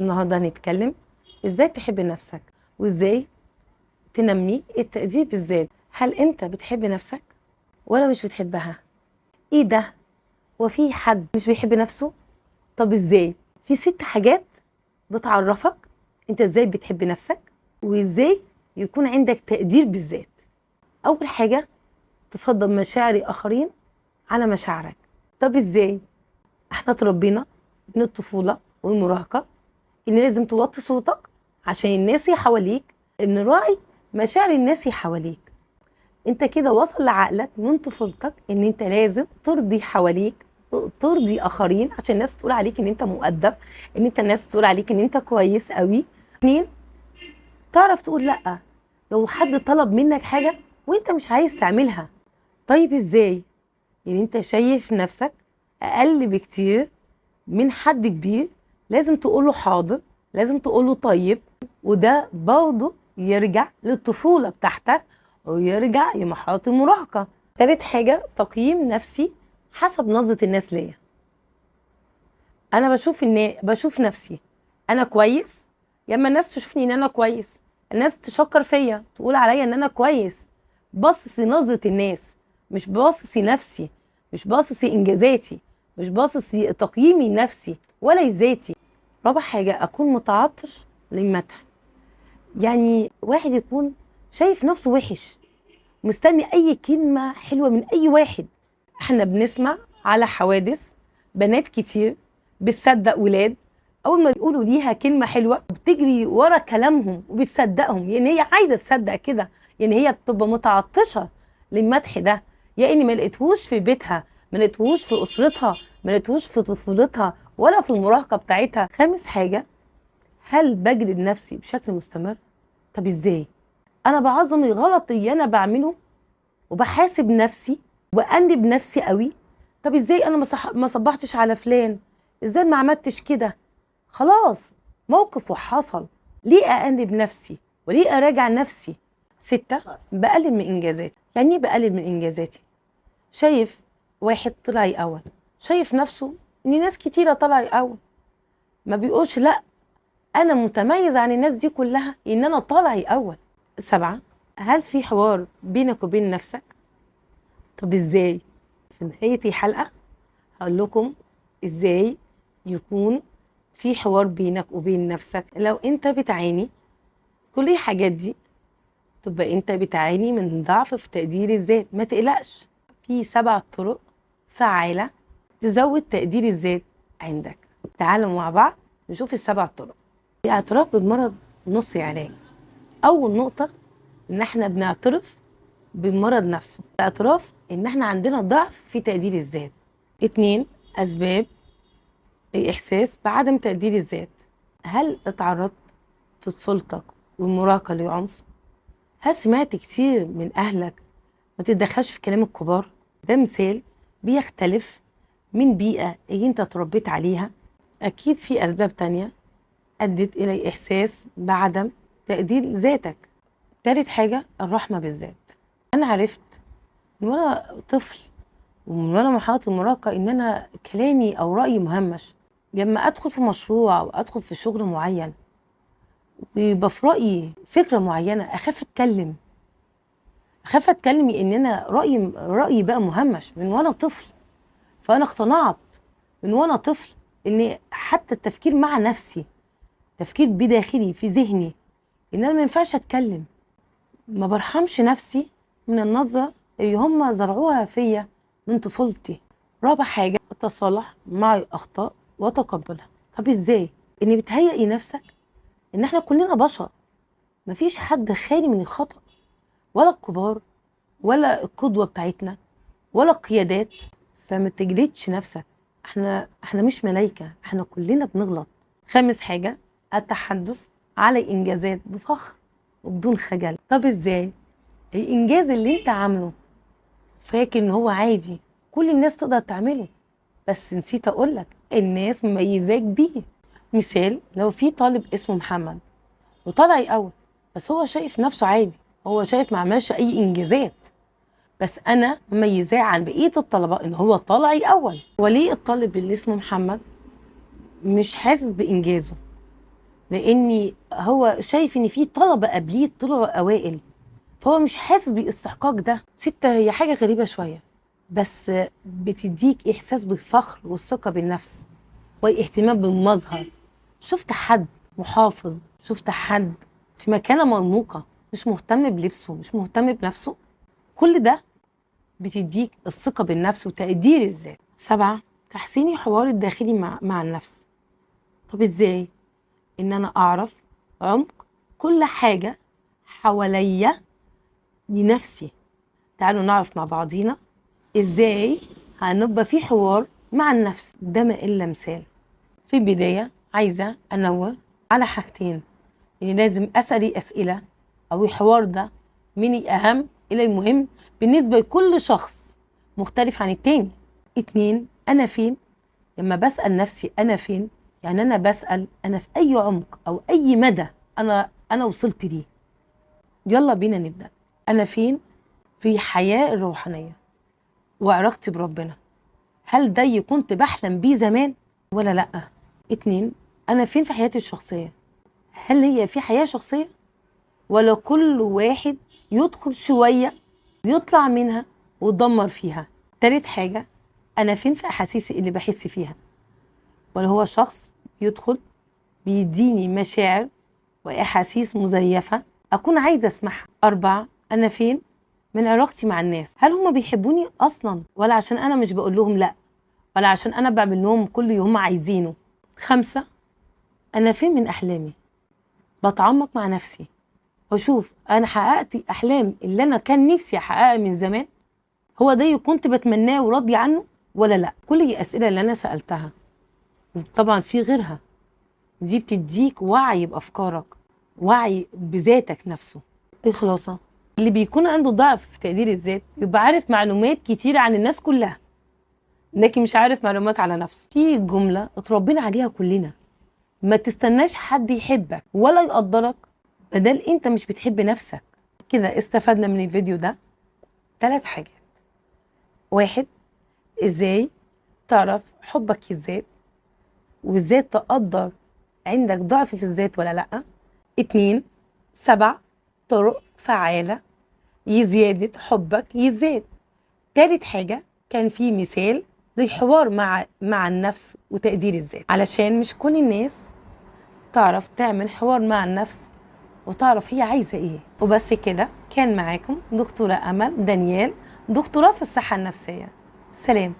النهارده هنتكلم ازاي تحب نفسك وازاي تنمي التقدير بالذات. هل انت بتحب نفسك ولا مش بتحبها؟ ايه ده؟ وفي حد مش بيحب نفسه؟ طب ازاي؟ في 6 حاجات بتعرفك انت ازاي بتحب نفسك وازاي يكون عندك تقدير بالذات. اول حاجة، تفضل مشاعر الاخرين على مشاعرك. طب ازاي؟ احنا اتربينا من الطفولة والمراهقه ان لازم توطي صوتك عشان الناس اللي حواليك، ان راعي مشاعر الناس اللي حواليك. انت كده وصل لعقلك من طفولتك ان انت لازم ترضي حواليك، ترضي اخرين عشان الناس تقول عليك ان انت مؤدب، ان انت الناس تقول عليك ان انت كويس قوي. 2، تعرف تقول لا لو حد طلب منك حاجة وانت مش عايز تعملها. طيب ازاي؟ يعني انت شايف نفسك اقل بكتير من حد كبير، لازم تقوله حاضر، لازم تقوله طيب. وده برضه يرجع للطفولة بتاعتك ويرجع لمرحلة المراهقة. 3 حاجة، تقييم نفسي حسب نظرة الناس ليا. أنا بشوف نفسي أنا كويس، يا إما الناس تشوفني إن أنا كويس، الناس تشكر فيا، تقول عليا إن أنا كويس. باصص لنظرة الناس، مش باصص لنفسي، مش باصص لإنجازاتي، مش باصص لتقييمي لنفسي ولا لذاتي. 4 حاجة، أكون متعطش للمدح. يعني واحد يكون شايف نفسه وحش، مستني أي كلمة حلوة من أي واحد. احنا بنسمع على حوادث بنات كتير بتصدق ولاد، أول ما بيقولوا ليها كلمة حلوة بتجري ورا كلامهم وبتصدقهم، يعني هي عايزة تصدق كده، يعني هي بتبقى متعطشة للمدح ده، يا إني ما لقيتهوش في بيتها، ما لقيتهوش في أسرتها، ما لقيتهوش في طفولتها ولا في المراهقة بتاعتها. 5 حاجة، هل بجلد نفسي بشكل مستمر؟ طب إزاي؟ أنا بعظم الغلط اللي أنا بعمله وبحاسب نفسي وأنب نفسي قوي. طب إزاي أنا ما صبحتش على فلان؟ إزاي ما عملتش كده؟ خلاص موقف وحصل، ليه أأنب نفسي وليه أراجع نفسي؟ 6، بقلل من إنجازاتي. يعني إيه بقلل من إنجازاتي؟ شايف واحد طلع أول، شايف نفسه إن ناس كتيرة طلع أول، ما بيقولش لأ أنا متميز عن الناس دي كلها إن أنا طالع أول. 7، هل في حوار بينك وبين نفسك؟ طب إزاي؟ في نهاية الحلقة هقول لكم إزاي يكون في حوار بينك وبين نفسك. لو أنت بتعاني كل الحاجات دي تبقى أنت بتعاني من ضعف في تقدير الذات. ما تقلقش، في 7 طرق فعالة تزود تقدير الذات عندك. تعالوا مع بعض نشوف ال7 طرق. الاعتراف بالمرض نص علاج. أول نقطة إن إحنا بنعترف بالمرض نفسه، الاعتراف إن إحنا عندنا ضعف في تقدير الذات. 2، أسباب الإحساس بعدم تقدير الذات. هل اتعرضت في طفولتك والمراهقة لعنف؟ هل سمعت كتير من أهلك ما تتدخلش في كلام الكبار؟ ده مثال بيختلف من بيئة اللي انت اتربيت عليها. أكيد في أسباب تانية أدت إلى إحساس بعدم تقدير ذاتك. 3 حاجة، الرحمة بالذات. أنا عرفت من وأنا طفل ومن وأنا مرحلة المراهقة إن أنا كلامي أو رأيي مهمش. لما أدخل في مشروع أو أدخل في شغل معين ويبقى في رأيي فكرة معينة، أخاف أتكلم، أخاف أتكلم إن أنا رأيي بقى مهمش من وأنا طفل. فأنا اقتنعت من وأنا طفل إن حتى التفكير مع نفسي، تفكير بداخلي في ذهني، إن أنا ما ينفعش أتكلم. ما برحمش نفسي من النظرة اللي هم زرعوها فيا من طفولتي. 4 حاجة، التصالح مع الأخطاء وتقبلها. طب إزاي؟ إن بتهيئي نفسك إن إحنا كلنا بشر، مفيش حد خالي من الخطأ، ولا الكبار ولا القدوة بتاعتنا ولا القيادات. فما تجلدش نفسك، إحنا مش ملايكة، إحنا كلنا بنغلط. 5 حاجة، التحدث على إنجازات بفخر وبدون خجل. طب إزاي؟ الإنجاز اللي أنت عامله فاكر إن هو عادي، كل الناس تقدر تعمله، بس نسيت أقولك الناس مميزاك بيه. مثال، لو في طالب اسمه محمد وطالع أول، بس هو شايف نفسه عادي، هو شايف ما عملش أي إنجازات، بس أنا مميزاه عن بقية الطلبة إن هو طالع أول. وليه الطالب اللي اسمه محمد مش حاسس بإنجازه؟ لأن هو شايف إن في طلبة قبليه طلعوا أوائل، فهو مش حاسس باستحقاق ده. 6 هي حاجة غريبة شوية، بس بتديك إحساس بالفخر والثقة بالنفس واهتمام بالمظهر. شفت حد محافظ، شفت حد في مكانة مرموقة مش مهتم بلبسه، مش مهتم بنفسه، كل ده بتديك الثقة بالنفس وتقدير الذات. 7 تحسين الحوار الداخلي مع النفس. طب ازاي؟ ان انا اعرف عمق كل حاجة حواليا لنفسي. تعالوا نعرف مع بعضينا ازاي هنبقى في حوار مع النفس. ده ما الا مثال. في البداية عايزة انوه على حاجتين، يعني لازم اسأل اسئلة او الحوار ده من الاهم الى المهم بالنسبة لكل شخص مختلف عن التاني. 2 انا فين؟ لما بسأل نفسي انا فين، يعني انا بسأل انا في اي عمق او اي مدى انا وصلت ليه. يلا بينا نبدأ. انا فين في حياة الروحانية وعلاقتي بربنا؟ هل ده كنت بحلم بيه زمان ولا لأ؟ 2 انا فين في حياتي الشخصية؟ هل هي في حياة شخصية ولا كل واحد يدخل شوية يطلع منها ويدمر فيها؟ 3 حاجة، أنا فين في أحاسيسي اللي بحس فيها؟ ولا هو شخص يدخل بيديني مشاعر وأحاسيس مزيفة أكون عايزة أسمعها؟ 4 أنا فين من علاقتي مع الناس؟ هل هما بيحبوني أصلا ولا عشان أنا مش بقول لهم لأ، ولا عشان أنا بعمل لهم كل اللي هما عايزينه؟ 5 أنا فين من أحلامي؟ بتعمق مع نفسي واشوف انا حققت الاحلام اللي انا كان نفسي احققها من زمان، هو ده كنت بتمناه وراضي عنه ولا لا؟ كل الاسئلة اللي انا سالتها، وطبعا في غيرها، دي بتديك وعي بافكارك، وعي بذاتك نفسه. ايه خلاصه؟ اللي بيكون عنده ضعف في تقدير الذات يبقى عارف معلومات كتير عن الناس كلها، لكن مش عارف معلومات على نفسه. في جملة اتربينا عليها كلنا، ما تستناش حد يحبك ولا يقدرك بدل انت مش بتحب نفسك. كده استفدنا من الفيديو ده 3 حاجات. 1 ازاي تعرف حبك للذات، وازاي تقدر عندك ضعف في الذات ولا لا. 2 7 طرق فعالة لزيادة حبك للذات. 3 حاجة كان في مثال للحوار مع النفس وتقدير الذات، علشان مش كل الناس تعرف تعمل حوار مع النفس وتعرف هي عايزة ايه. وبس كده، كان معاكم دكتورة أمل دانيال، دكتوراه في الصحة النفسية. سلام.